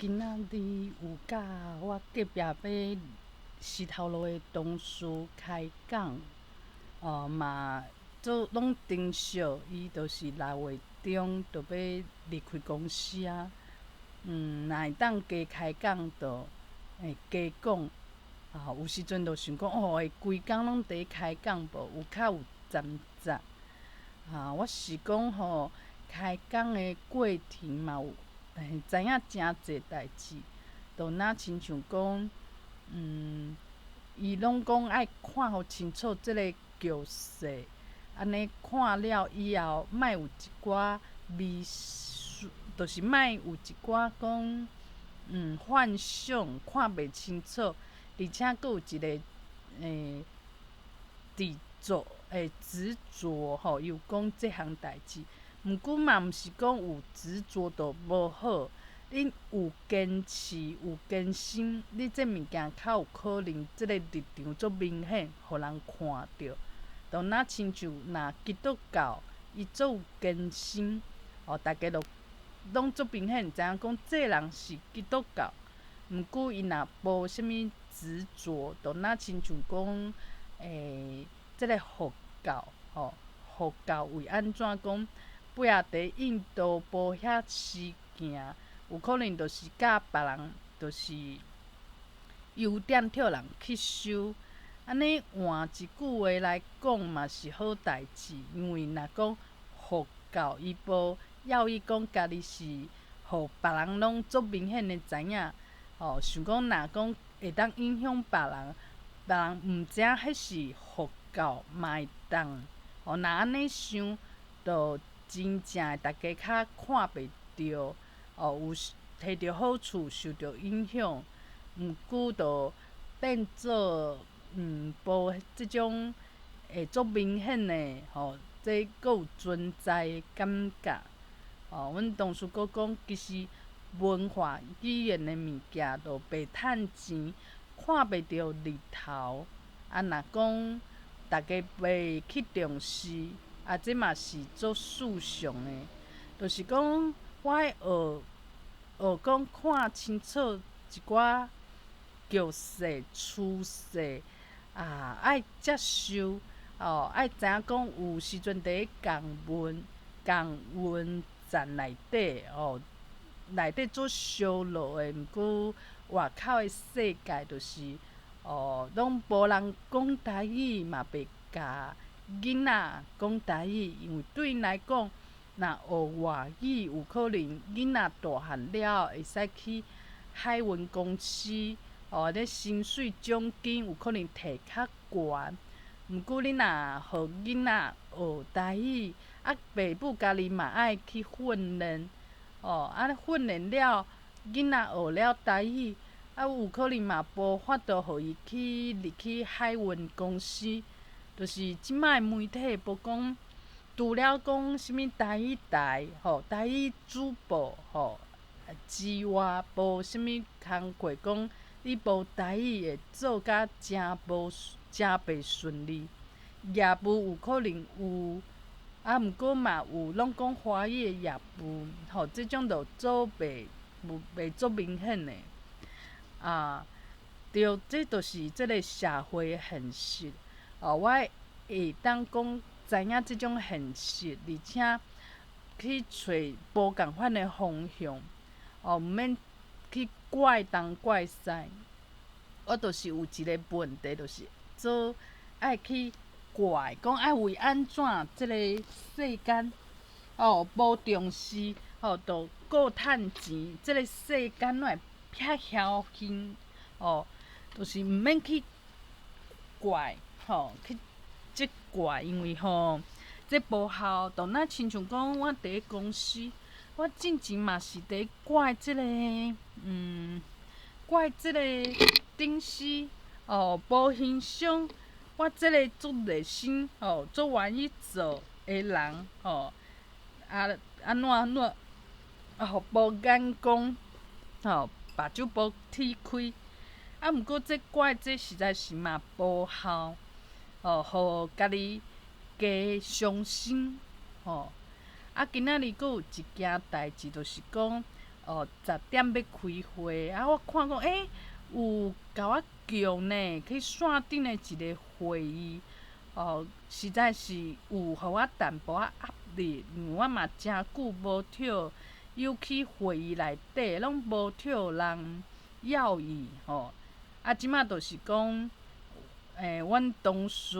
今仔日有佮我隔壁欲爍頭路的同事開講，哦嘛做攏真熟，伊就是6月中就欲離開公司啊。若會當加開講，就會加講。啊，有時陣就想講，哦，會規工攏佇咧開講無？有較有針扎。啊，我是講吼，開講的過程嘛有，知影誠濟代誌，就若親像講，伊攏講愛看予清楚這个局勢，按呢看了以後，莫有一寡迷思，就是莫有一寡講，幻想看袂清楚，而且閣有一个執著的執著吼，伊有講這項代誌。毋過嘛，毋是講有執著就無好，你有堅持、有堅心，你這物件較有可能這个立場足明顯，予人看著。就若親像若基督教，伊足有堅心，哦，逐家就攏足明顯知影講，這人是基督教。毋過伊若無啥物執著，就若親像講，這个佛教，吼，佛教為按怎講？尾仔佇印度埔遐施行，有可能就是教別人，就是優點叫人去修。按呢換一句話來講嘛是好代誌，因為若講佛教伊無要伊講家己是，予別人攏足明顯的知影，吼，想講若講會當影響別人，別人毋知影彼是佛教嘛會當，吼，若按呢想，就真正逐家較看袂著，哦，有摕著好處，受著影響，毋過就變做無這種會足明顯的吼，這閣有存在的感覺。哦，阮同事閣講，其實文化語言的物件就袂趁錢，看袂著日頭。啊，若講逐家袂去重視，啊，這嘛是足事常的。就是講，我愛學學講看清楚一寡局勢趨勢，啊，愛接受，哦，愛知影講有時陣佇咧共運共運站內底，哦，內底足燒熱的，毋過外口的世界就是，哦，攏無人講台語嘛，袂共囡仔講台語，因為對𪜶來講，若學外語有可能囡仔大漢了後會使去海運公司，哦，咧薪水獎金有可能提較懸。毋過你若予囡仔學台語，啊，爸母家己嘛愛去訓練，哦，啊訓練了，囡仔學了台語，啊有可能嘛無法度予伊去入去海運公司。就是這擺媒體無講，除了講啥物台語台吼、台語主播吼之外，無啥物工課講你無台語會做甲誠無誠袂順利。業務有可能有，啊，毋過嘛有攏講華語的業務，吼，這種就做袂袂足明顯的。啊，對，這就是這个社會現實。哦，我會當講知影這種現實，而且去揣無仝款的方向，哦，毋免去怪東怪西。我就是有一个問題，就是做愛去怪，講愛為按怎這个世間哦無重視，哦，就顧趁錢，這个世間哪會遐僥倖？哦，就是毋免去怪。吼，去責怪，因為吼，這無效，就若親像講，我佇咧公司，我進前嘛是佇咧怪這个，怪這个頂司，哦，無欣賞我這个足熱心，吼，足願意做的人，吼，啊，按怎按怎，啊，予無眼光，吼，目睭無鐵開，啊，毋過這怪這實在是嘛無效。哦，予家己加傷心，吼！啊，今仔日閣有一件代誌，就是講，哦，10點欲開會，啊，我看講，欸，有共我叫呢，去線頂的一個會議，哦，實在是有予我淡薄仔壓力，因為我嘛誠久無跳，有去會議內底，攏無跳人邀伊，吼，啊，這馬就是講，阮同事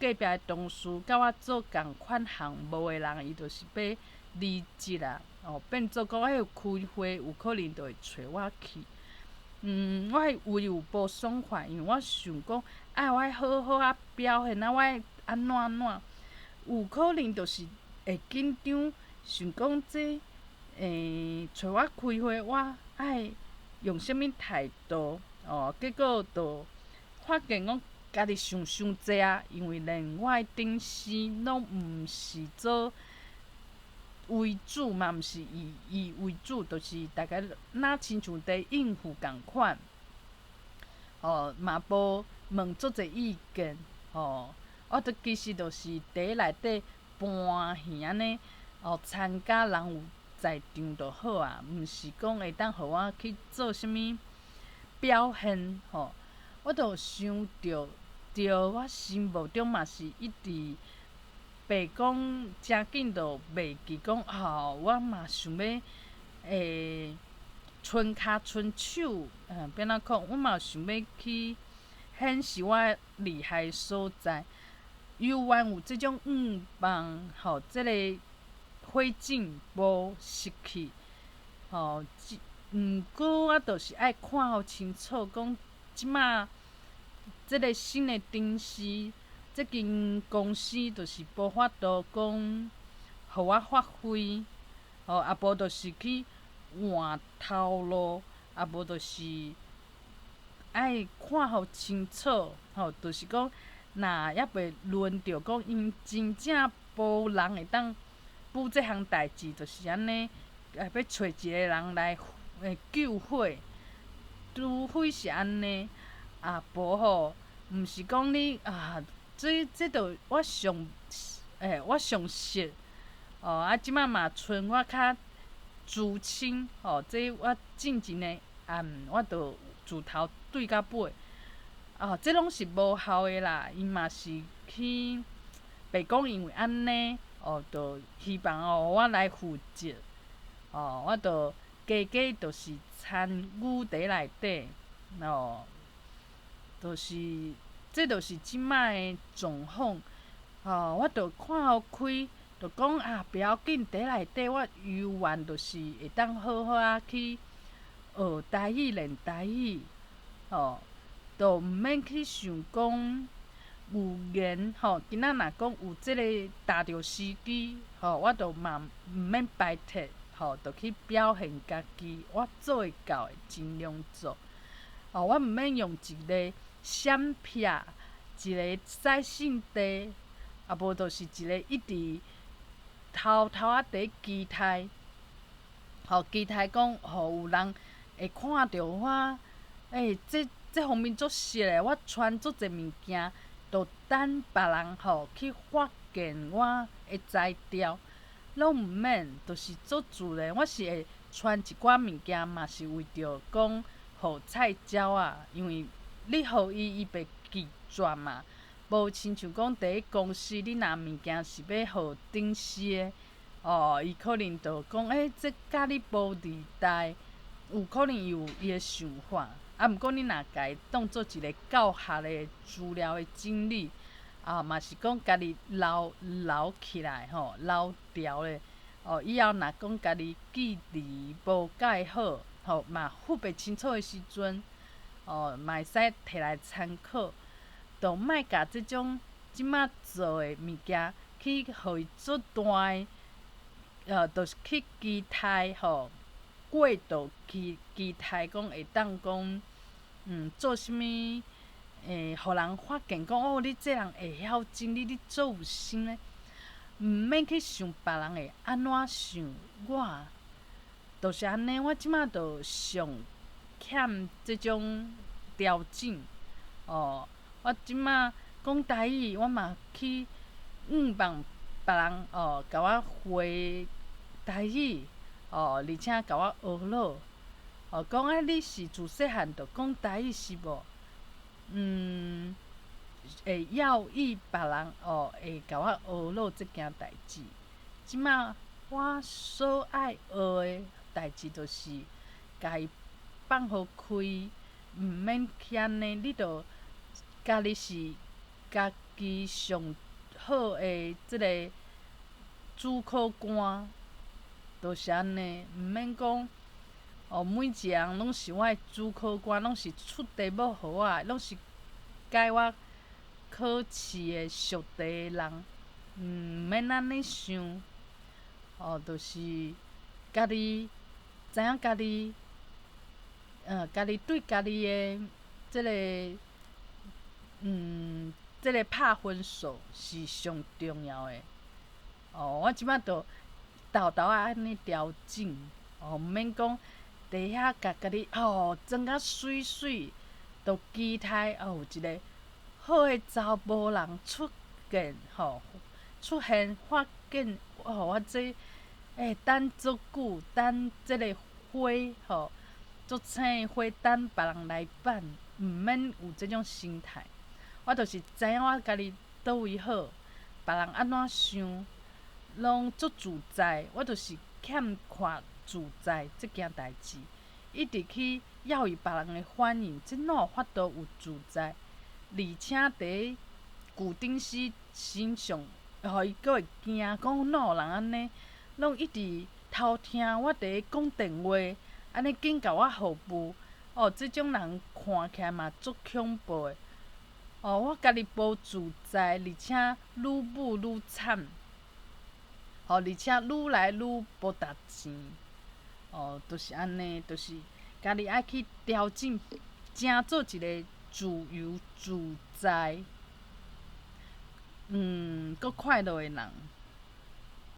隔壁的同事，佮我做仝款項目的人，伊就是欲離職啊，哦，變做講彼個開會有可能就會揣我去。我彼位有無爽快，因為我想講，啊，我愛好好仔表現，啊，我愛按怎按怎，有可能就是會緊張，想講這，揣我開會，我愛用啥物態度，哦，結果就發現講家己想傷濟啊，因為連我的頂司攏毋是做為主嘛，毋是以伊為主，就是逐家若親像佇應付仝款，吼，嘛無問足濟意見，吼，我著其實就是佇內底搬戲按呢，哦，參加人有在場就好啊，毋是講會當予我去做啥物表現，吼，我就想著，著我心目中嘛是一直白講誠緊就袂記講，吼，我嘛想欲伸跤伸手，欲按怎講，我嘛想欲去顯示我厲害所在。猶原有這種願望，吼，這個火種無熄去，吼，毋過我就是愛看予清楚，講這馬這個新的頂司，這間公司就是無法度講，予我發揮，吼，啊無就是去換頭路，啊無就是愛看予清楚，吼，就是講若猶未輪著講，𪜶真正無人會當補這項代誌，就是按呢，欲揣一個人來救火，除非是按呢，啊無吼，毋是講你啊，這著我上我上熟，哦，啊，這馬嘛賰我較資深，吼，這我進前的案，我著自頭對到尾，哦，這攏是無效的啦，伊嘛是去，白講因為按呢，哦，就希望哦我來負責，哦，我著加加就是參與佇內底，哦，就是，這就是這擺的狀況，哦，我著看予開，就講啊，不要緊，佇內底我猶原就是會當好好仔去學台語、練台語，吼，就毋免去想講有緣吼。今仔若講有這个踏著時機，吼，我就嘛毋免排斥，吼，就去表現家己，我做會到的盡量做。吼，我毋免用一个閃避，一个使性地，啊無就是一个一直偷偷仔佇期待，吼，期待講予有人會看著我，欸，這方面足熟的，我傳足濟物件，就等別人吼去發現我的才調，攏毋免，就是足自然。我是會傳一寡物件，嘛是為著講予菜鳥仔，因為你予伊，伊袂拒絕嘛。無親像講佇咧公司，你若物件是欲予頂司的，哦，伊可能就講，欸，這佮你無離題，有可能伊有伊的想法。啊，毋過你若共伊當做一個教學的資料的整理，啊，嘛是講家己留留起來吼，留牢咧。哦，以後若講家己記憶無蓋好，吼，嘛分袂清楚的時陣，哦，嘛會使提來參考。就莫共這種這馬做的物件去予伊做大的，就是去期待吼，過度期期待講會當講，做啥物，予人發現講哦，你這人會曉整理，你足有心的，毋免去想別人會按怎想我，就是按呢。我這馬就上欠這種調整，哦。我這馬講台語，我嘛去向望別人哦，共我回台語，哦，而且共我呵咾，哦，講啊，你是自細漢就講台語是無？會要意別人哦，會共我呵咾這件代誌。這馬我所愛學的代誌，就是共伊放予開，毋免去按呢，你著家己是家己上好的這个主考官，就是按呢，毋免講哦，每一個人攏是我的主考官，攏是出題目予我的，攏是改我考試的熟題的人，毋免按呢想，哦，就是家己知影家己，家己對家己的這个，這个拍分數是上重要的。哦，我這擺就沓沓仔按呢調整，哦，毋免講佇遐共家己哦裝甲媠媠，就期待哦有一个好的查埔人出現，吼，出現發現哦，我這等足久，等這个花吼，足青的花等別人來挽，毋免有這種心態。我就是知影我家己佗位好，別人按怎想，攏足自在。我就是欠缺自在這件代誌，一直去要予別人的反應，這哪有法度有自在？而且佇舊頂時身上，予伊閣會驚，講哪有人按呢，攏一直偷聽我佇講電話，按呢緊共我服務，哦，這種人看起來嘛足恐怖的。哦，我家己無自在，而且愈舞愈慘，哦，而且愈來愈無值錢，哦，就是按呢，就是家己愛去調整，成做一个自由自在，閣快樂的人。